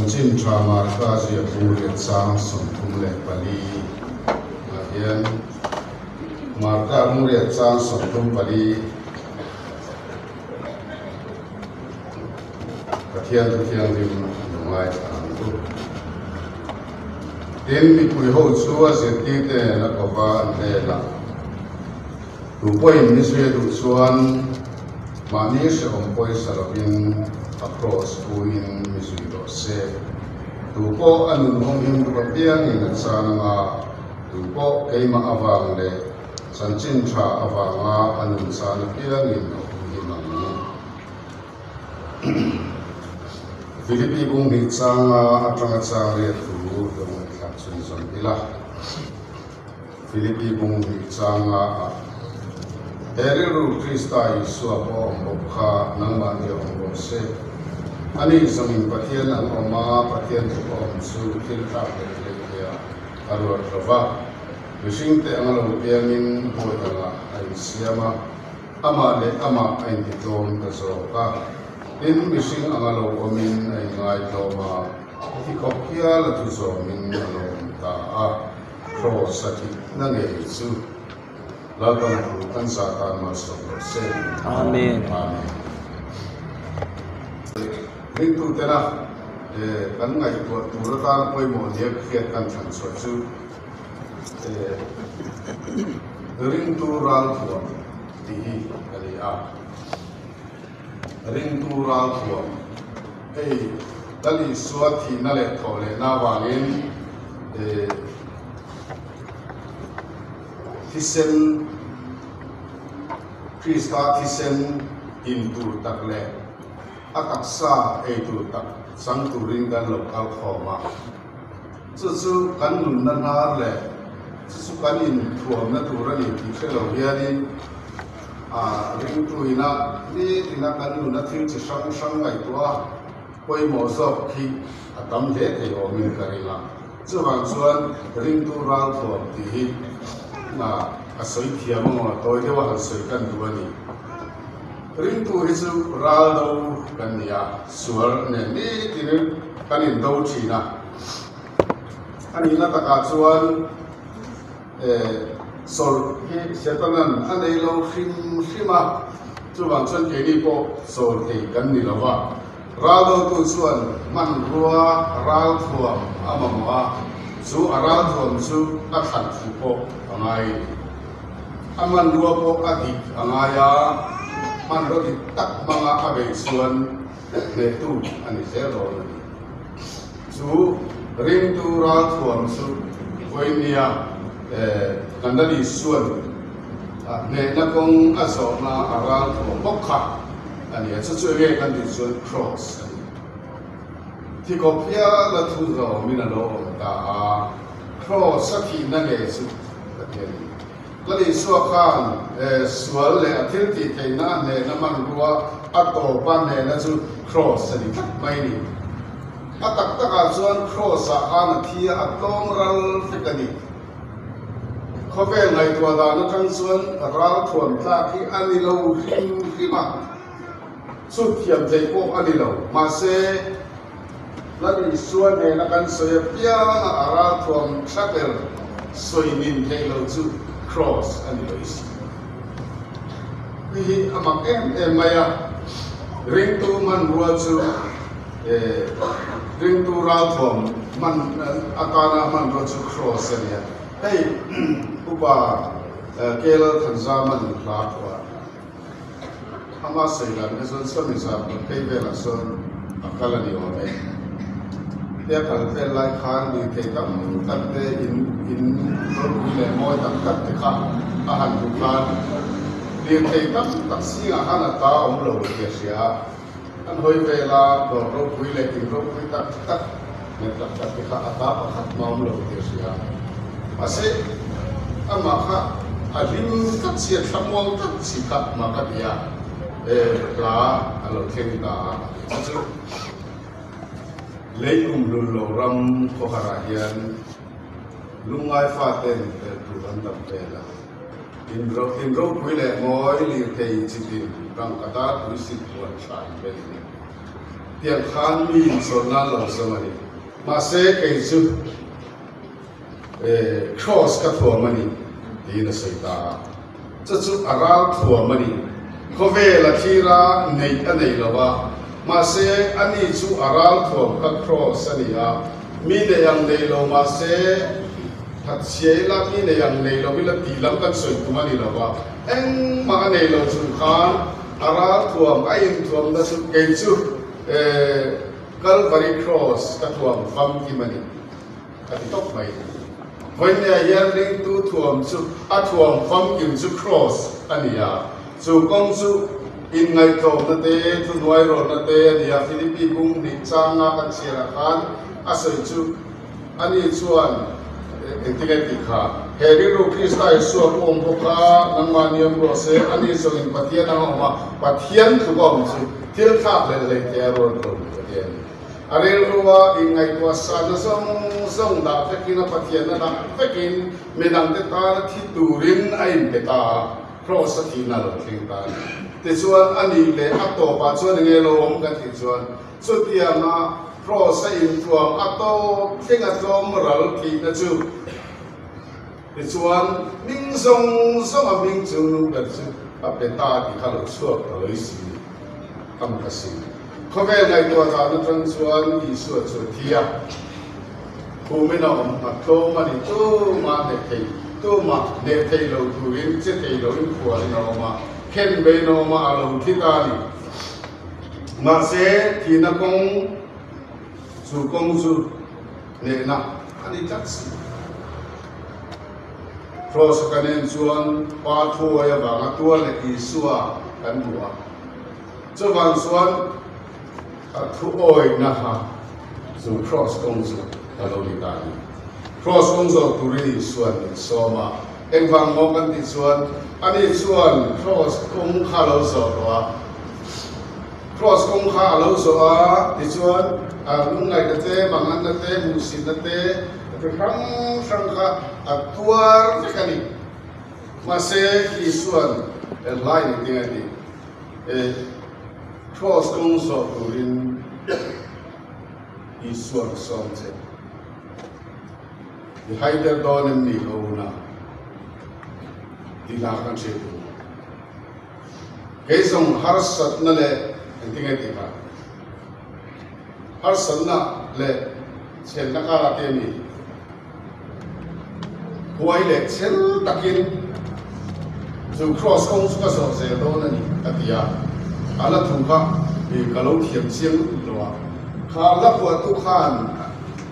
Chanchin tha Marka ziak bung riat chang 34 ah hian Marka bung riat chang 34 Pathian thu thianghlim lo ngaithla ang u. Tin, mipui ho chu a zirtirte nen a kova an hnelah Tu pawhin ni zui a duh chuan mahni hrehawm pawisa lovin a kraws puin mi zui rawh se. Tu pawh a nun humhim duh apiangin a chan anga, tu pawh keimah avang leh chanchin tha avanga a nun chan apiangin a humhim ang. Philippi bung hnih changa atanga chang riat thu lo ngaihthlak chhunzawm ila. Philippi bung hnih changa ah, He rilru Krista Isua pawh awm bawk kha nangmah nia awm rawh se. Ani zawngin Pathian an awm a, Pathian tluk a awm chu thil tlak leh hlei thei a a ruat lo va. Mihringte anga lo piangin bawi angah a insiam a, amah leh amah a intitlawm ta zawk a. Tin, mihring anga lo awmin a inngaitlawm a, thi khawp hial a thu zawmin a lo awm ta a. Cross a thih na ngei chu Lalpan thu kan zah tan malsawm rawh se. Amen. Amen. Ringtutena kan ngaihtuah tur atana pawimawh nia ka hriat kan thlan chhuah chu ringtu ralthuam tih hi a ni a. Ringtu ralthuam hei Lal Isua thihna leh thawhlehna avangin thisen Krista thisen in tur tak leh a taksa ei tur tak chang turin kan lo kal khawm a. Chu chu kan nunna hnar leh chu chu kan inthuamna tur a ni tih hre lo hianin a ringtuina nitina kan nuna thil chi hrang hrang ngaihtuah a pawimawh zawk khi a tam hle thei awmin ka ring a. Chuvang chuan ringtu ralthuam tih hi a sawi thiam amaw tawi deuha han sawi kan duh a ni. Ringtu hi chu ral do kan ni a, sual nen nitin kan indo thin a. A nihna takah chuan sawrh hi Setanan a nei lo hrim hrim a, chuvang chuan keini pawh sawl thei kan ni lo va. Ral dotu chuan hmanrua ralthuam a mamawh a, chu a ralthuam chu a thlan fuh pawh a ngai a ni. A hmanrua pawh a dik a ngai a, hmanraw dik tak hmanga a beih chuan hnehtu a ni zel dawn a ni. Chu ringtu ralthuam chu vawinia Kandali chuan hnehna kawng a zawhna a ralthuam bawk kha a ni a, chu chu enge kan tih chuan Cross a ni. Thikawp hial a thu zawmin a lo awm ta a, Cross a thihna nge chu Pathian in Lal Isua khan sual leh a thil tih theihna a hnehna hmanrua a tawp a hnehna chu Cross a ni tlat mai a ni. A tak takah chuan Cross ah khan a thi a, a tlawm ral vek a ni. Khawvel ngaihtuah dan atang chuan ralthuam tlak hi a ni lo hrim hrim a, chhut thiam theih pawh a ni lo. Mahse, Lal Isua nena kan sawi apianga a ralthuam tha ber sawi nin theih lo chu Kraws a ni lo i si. Hei hi a mak em em mai a, ringtu hmanrua chu ringtu ralthuam hman atana hmanrua chu Kraws a ni a. Hei Upa KL Thanzaman hla phuah. Ama sawi dan kha chuan sawmi zan rawn phei velah sawn a kal a ni awm e. Tia kal vel lai khan lirthei tam tak te in in ropui leh mawi tak tak te kha a han hmuh khan lirthei tam tak zingah khan a ta awm lo tih a hria a. An hawi vela dawr ropui leh in ropui tak tak nghet tak tak te kha a ta pakhat hma awm lo tih a hria. Mahse, amah kha a hlim tlat si, a thlamuang tlat si kha mah ka ti a, he hla a lo thleng ta a ti chu chu. Lei kum lun lo ram khawharah hian lungngai faten belh tur an dam vel a. In ropui leh mawi lirthei chitin rangkata tuisik huan thlai belin. Tiang khan mi inchawlh nan lo zawng a ni. Mahse kei chu Cross ka thuam a ni tiin a sawi ta a. Chu chu a ral thuam a ni. Khawvel a thlir a, neih a nei lo a. Mahse ani chu a ral thuam kha Cross a ni a. Mi nei ang nei lo mahse thatchhiai la mi nei ang nei lo ila tih lam kan sawi tum a ni lo a. Engmah a nei lo chung khan a ral thuam a inthuamna chu kei chu Calvary Cross ka thuam famkim a ni a ti tawp mai. Vawinia hian ringtu thuam chu a thuam famkim chu Cross a ni a, chu kawng chu inngaihtlawmna te, thuhnuairawlna te a ni a, Philippi bung hnih changa kan chhiarah khan a sawi chu Ani chuan, Engtin nge tih kha? He rilru Krista Isua pu awm bawk kha nangmah ni awm rawh se, ani zawngin Pathian anga awm a, Pathian tluk a awm chu thil thlak hlelh hlei thei a rawn tlawm a ti a ni. A rilrua inngaihtuah sanna zawng zawng dah vekin a Pathianna dah vekin midangte tana thi turin a inpe ta a, Kraws a thihna a lo thleng ta a ni. Tichuan, a nih leh a tawpah chuan enge lo awm kan tih chuan, Chutianga Kraws a intuam a tawp thleng a tlawm ral thihna chu tichuan hming zawng zawng a hming chu nu ber chu a pe ta tih kha lo chhuak ta loi si tam ka si. Khawvel ngaihtuah dan atang chuan Isua chu a thi a, khumin a awm a tlawm a ni tumah hneh thei tumah hneh thei lo turin che thei loin khualin a awm a, khen bein a awm a, a lo thi ta a ni. Mahse, thihna kawng chu kawng chu hnehna a ni tlat si. Kraws a kan en chuan Pa thuawi avanga tuar leh Isua kan hmu a. Chuvang chuan a thuawina kha chu kraws kawng chu a lo ni ta a ni. Kraws kawng zawh turin Isua'n min sawm a. Engvang maw kan tih chuan ani chuan kraws kawng kha a lo zawh tawh a. Kraws kawng kha a lo zawh a, tichuan lungngaihna te, manganna te, hmuhsitna te chi hrang hrang kha a tuar vek a ni. Mahse Isua'n hlai nih tinge a ti? Kraws kawng zawh turin Isua'n sawm che. I hai der dawn em ni ho na tih hla kha kan hriat tur. Kei zawng harsatna leh engtinge tih kha? Harsatna leh chhenna karah te a ni. Huai leh chhel takin chu kraws kawng chu ka zawh zel dawn a ni a ti a. A la thu kha ka lo thiam chiang lutuk lo a. Kha la phuahtu khan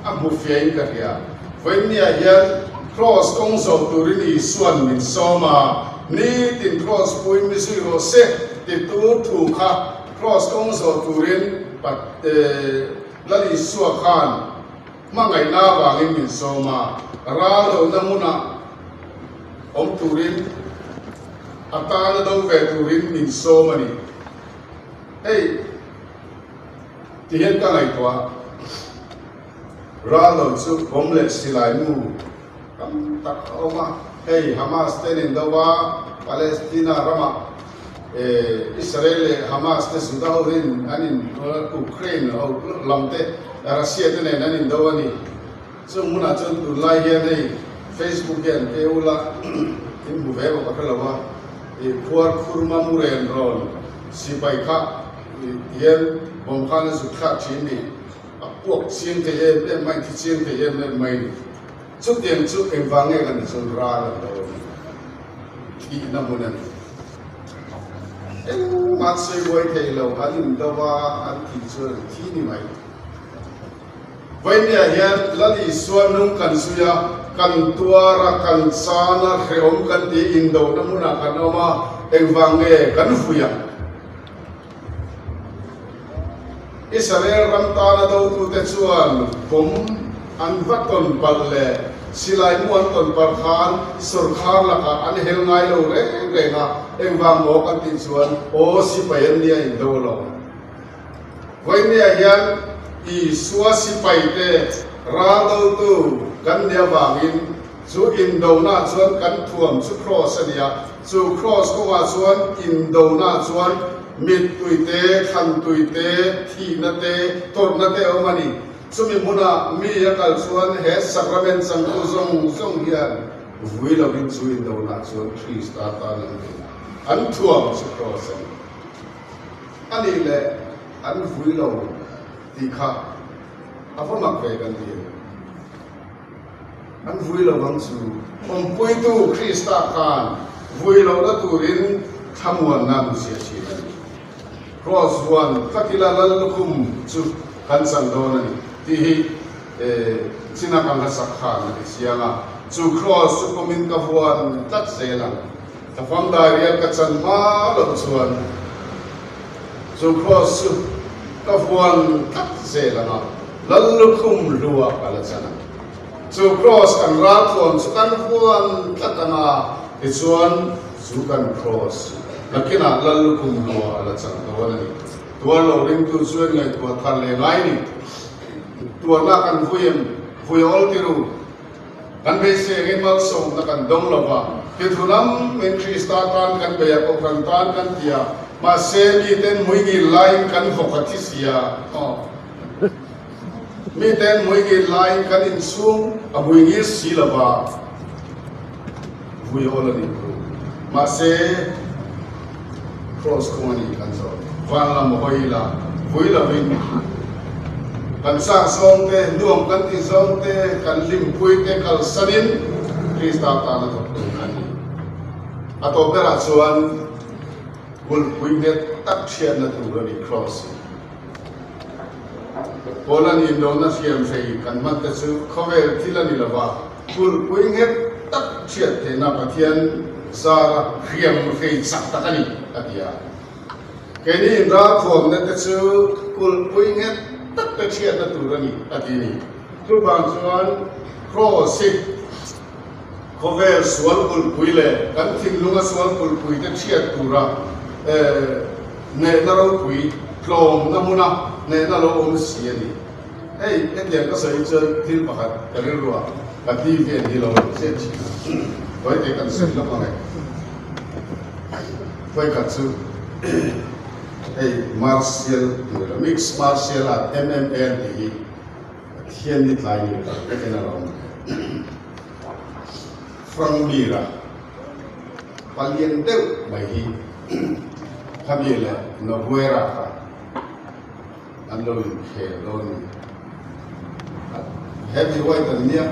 A hmu fiahin ka hria. Vawinia hian Kraws kawng zawh turin Isua'n min sawm a, nitin Kraws puin mi zui rawh se ti tur thu kha Kraws kawng zawh turin Lal Isua khan hmangaihna avangin min sawm a, ral lohna hmunah awm turin a tana do ve turin min sawm a ni. Hei. Ti hian ka ngaihtuah ral lo chu bomb leh silai mu tam tak a awm a, hei Hamas te an indo a, Palestina ramah Israel leh Hamas te Juda ho in an in Ukraine ho lam te Russia te nen an indo a ni. Chung hmunah chuan tunlai hian hei Facebook hian ke ula in hmu ve bawk a hre lo a, khuar khurma muren rawn sipai kha Tihian bawm khan a zuk thlak thin ni, a puak chiang thei em em mai, thi chiang thei em em mai ni. Chutiang chu engvang nge kan chuan ral an lo a ni, thihna hmun a ni. Engmah sawi buai thei lo, an indo a, an thih chuan an thi ni mai. Vawinia hian Lal Isua nung kan zui a, kan tuar a, kan chan a, hrehawm kan ti, indona hmunah kan awm a, engvang nge kan vui ang? Israel ram tana dotute chuan kum an va tawn palh leh silai mu an tawn palh khan sawrkhar lakah an hel ngai lo reng reng a, engvang maw kan tih chuan aw sipai an nia indo lo. Vawinia hian Isua sipaite ral dotu kan nih avangin chu indona chuan kan thuam chu kraws a ni a, chu kraws kawngah chuan indona chuan. Mittui te, thlantui te, thihna te, tawrhna te a awm a ni. Chumi hmunah mi a kal chuan he sakramen changtu zawng zawng hian vui lovin chu indonah chuan Krista tan an bei a, an thuam chu kraws a ni. A nih leh an vui lo tih kha a va mak ve kan ti em? An vui lo ang chu. Awmpuitu Krista khan vui lohna turin thlamuanna min ziah thin a ni. Kraws vuan tlatila Lal lukhum chu kan chang dawn a ni tih hi china kan hlasak khan a ti chiang a. Chu kraws chu pawmin ka vuan tlat zel ang. Ka fam dairial ka chan hma loh chuan chu kraws chu ka vuan tlat zel ang a. Lal lukhum hlua ka la chan ang. Chu kraws kan ralthuam chu kan vuan tlat ang a, tichuan chu kan kraws nakinah Lal lukhum hlua a la chan dawn a ni. Tuar lo ringtu chuan ngaihtuah thar leh ngai ni. Tuarna kan vui em? Vui awl ti ru. Kan beisei angin malsawmna kan dawng lo va, tithu lam min Krista tan kan bei a, Kohhran tan kan ti a, mahse miten muingil laiin kan vawk a thi sia. Aw. Miten muingil laiin kan inchhung a muingil si lo va, vui awl a nih thu. Mahse Kraws kawng a nih kan zawh. Van lam hawi ila, vui lovin kan chak zawng te, nuam kan ti zawng te, kan hlimpui te kalsanin Krista tana thawk tur kan ni. A tawp berah chuan kulhpui nghet tak hriatna tur a ni Kraws hi. Poland indona hriamhrei kan hman te chu khawvel thil a ni lo va, kulhpui nghet tak hriat theihna Pathian zara hriamhrei chak tak a ni, a ti a. Keini inralthuamna te chu kulhpui nghet tak te hriatna tur a ni, a ti ni. Chuvang chuan Kraws hi khawvel sual kulhpui leh kan thinlunga sual kulhpui te hriat tura Hnehna ropui tlawmna hmuna hnehna lo awm si a ni. Hei, hetiang ka sawi chuan thil pakhat ka rilruah ka ti vel hi lo lang zet thin a. Tawite kan sawi lawk ang e. Vawikhat chu hei martial tih lo, mixed martial art, MMA an tih hi Pathian ni tlai ni lo vekin a lo awm. Frank Mir-a palian deuh mai hi khami leh Noguera kha an lo inkhel dawn a ni. Heavyweight an nia,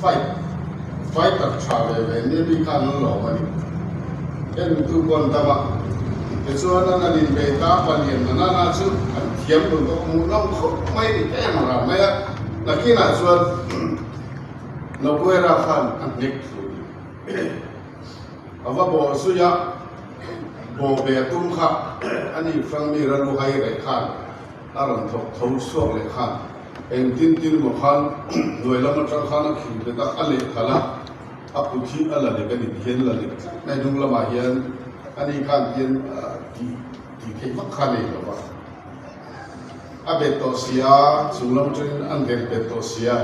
fight fighter tha ve ve nia mi khan an lawm a ni. Entu pawn tam a, tichuan an han inbei ta palian na nana chu an thiam dun tawh hmuhnawm khawp mai ni em ram mai a, nakinah chuan Noguera khan a hnek thu a va bawh zui a, bawh ve a tum kha a ni Frangmir a lu hai reh khan a rawn thawk tho chhuak leh khan engtin tin maw khan hnuai lam atang khan a khing bet a, a lehkhalh a, a kut hi a la lek a ni tihian la lek tlat mai hnung lamah hian a ni khan tihian tih tih theih vak kha a nei lo va. A bet tawh si a, chung lam atangin an vel bet tawh si a.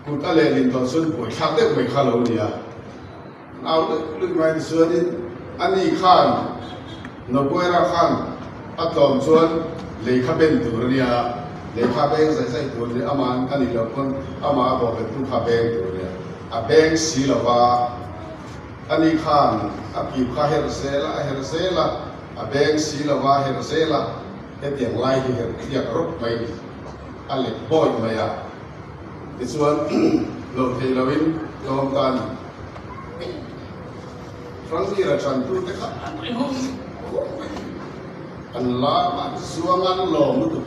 Kut a lehlin tawh chuan buaithlak deuh mai kha lo ni a, an au luih luih mai tichuanin ani khan Noguera khan a tlawm chuan lei kha ben tur a nia, lei kha beng zaih zaih tur a ni, amah a nih loh pawn amah a bawhbettu kha beng tur a nia, a beng si lo va, ani khan a piu kha herh zel a, a herh zel a, a beng si lo va, a herh zel a, hetiang lai hi herh tliak rawp mai ni. A let bawi mai a, tichuan lo thei loin tlawm ta a ni. Hranghlira chantute kha an ri hum hum mai. An lam a, zuang an lawm lutuk.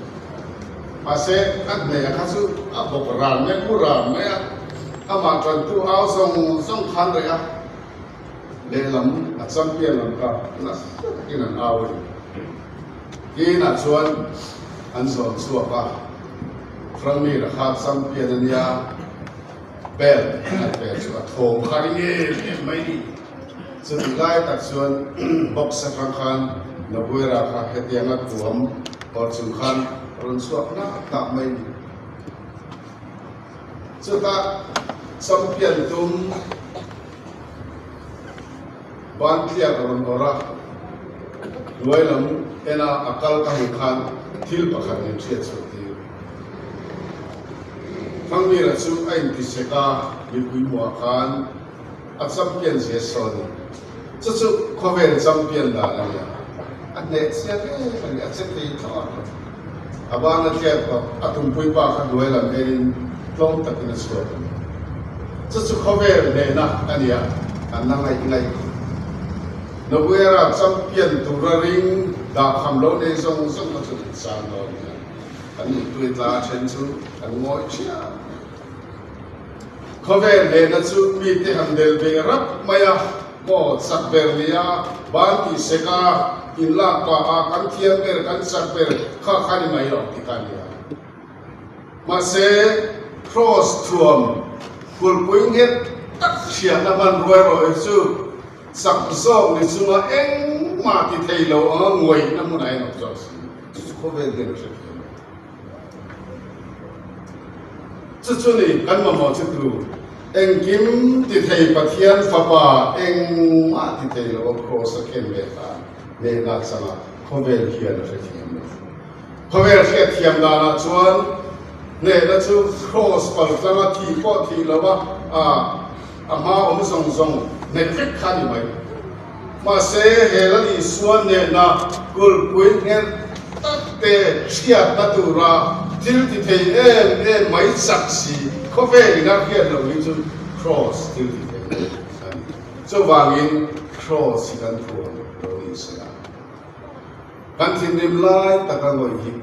Mahse, a hne kha chu a bawk ran mai a, mu ran mai a, amah chantu au zawng zawng khan reh a, lehlam a champion lam kha nasa takin an au a ni. Kinah chuan an zawn chhuak a, Franmira kha champion a nia, belt an pe chu a thawm kha ring em em mai ni. Chutih lai tak chuan box atang khan Noguera kha hetianga tuam awr chung khan a rawn chhuak nak nak mai ni. Chutah champion tum ban tliak a rawn awrh a. Hnuai lam ena a kal ka hmuh khan thil pakhat min hriat chhuah tir. Thangmira chu a intisek a, mipui hmuah khan a champion zia sawn in chu chu khawvel champion dan a nia, a hneh chiang em a ni, a che thei thlawt lo. A ban a tliak bawk, a tumpui pa kha hnuai lam en in tlawm takin a chhuak a ni. Chu chu khawvel hnehna a nia, an la ngaih ngaih khawp. Noguera champion tura ring dah kham lo nei zawng zawng kha chu an chang dawn nia. An intuai tla a then chu an ngawi thiam mai. Khawvel hnehna chu mite han del ve rap mai a, maw chak ber nia ban tih sek a, inlak pah a kan thiam ber kan chak ber kha kha ni mai lo ti kha a nia. Mahse, Kross thuam kulhpui nghet tak hriatna hmanrua erawh hi chu chak zawk ni chunga engmah ti thei lo anga ngawihna hmunah hian awm zawk si. Chu chu khawvel hian a hrethiam lo. Chu chu ni kan mamawh chu tu engkim ti thei Pathian Fapa engmah ti thei lo a Kross a khen ve ta hnehna changa khawvel hian a hrethiam lo. Khawvel hriatthiam danah chuan hnehna chu Kross pal tlanga thih pawh thih lo a a hma awm zawng zawng hnek vek kha a ni mai. Mahse, he Lal Isua hnehna kulhpui nghet tak te hriatna tura thil ti thei em em mai chak si khawvelin a hriat loh hi chu Kraws thil ti thei a ni. Chuvangin Kraws hi kan thuam lo ni se la. Kan thinrim lai taka ngawih hi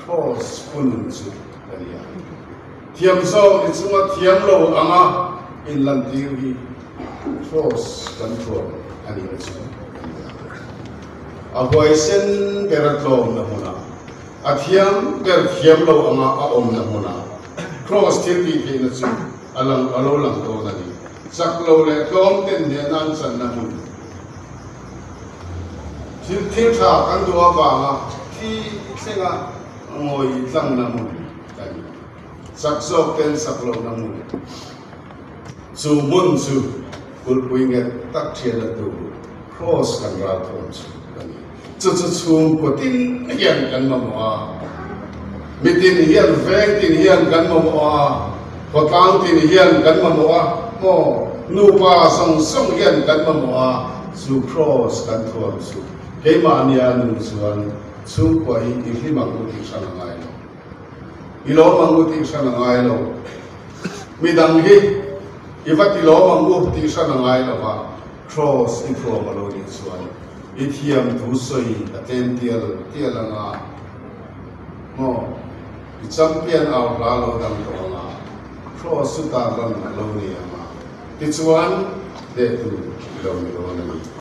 Kraws hun chu a ni a. Thiam zawk ni chunga thiam lo anga inlantir hi Kraws kan thuam a nihna chu a ni a. A huaisen ber a tlawmna hmunah, a thiam ber thiam lo anga a awmna hmunah Kraws thil tih theihna chu a lang a lo lang dawn a ni. Chak lo leh tlawm ten hnehna an channa hmun. Thil thil tha kan duh avanga thi thlenga ngawi tlangna hmun a ni. Chak zawk ten chak lohna hmun. Chu hmun chu kulhpui nghet tak thianna tur Kraws kan ral thawm chu a ni. Chu chu chhungkaw tin hian kan mamawh a, mitin hian veng tin hian kan mamawh a, khawtlang tin hian kan mamawh a, maw nupa zawng zawng hian kan mamawh a, chu Kraws kan thuam chu keimahnia nun chuan chhungkua hi i hlim ang u tih hran a ngai lo. I lawm ang u tih hran a ngai lo. Midang hi i va ti lawm ang u tih hran a ngai lo va, Kraws i thuam a lo nih chuan i thiam thu sawi a tlem tial tial ang a, maw i champion au hla lo dang tawh ang a, Kraws chu tar lan a lo ni ang a, tichuan hnehtu i lo ni dawn a ni.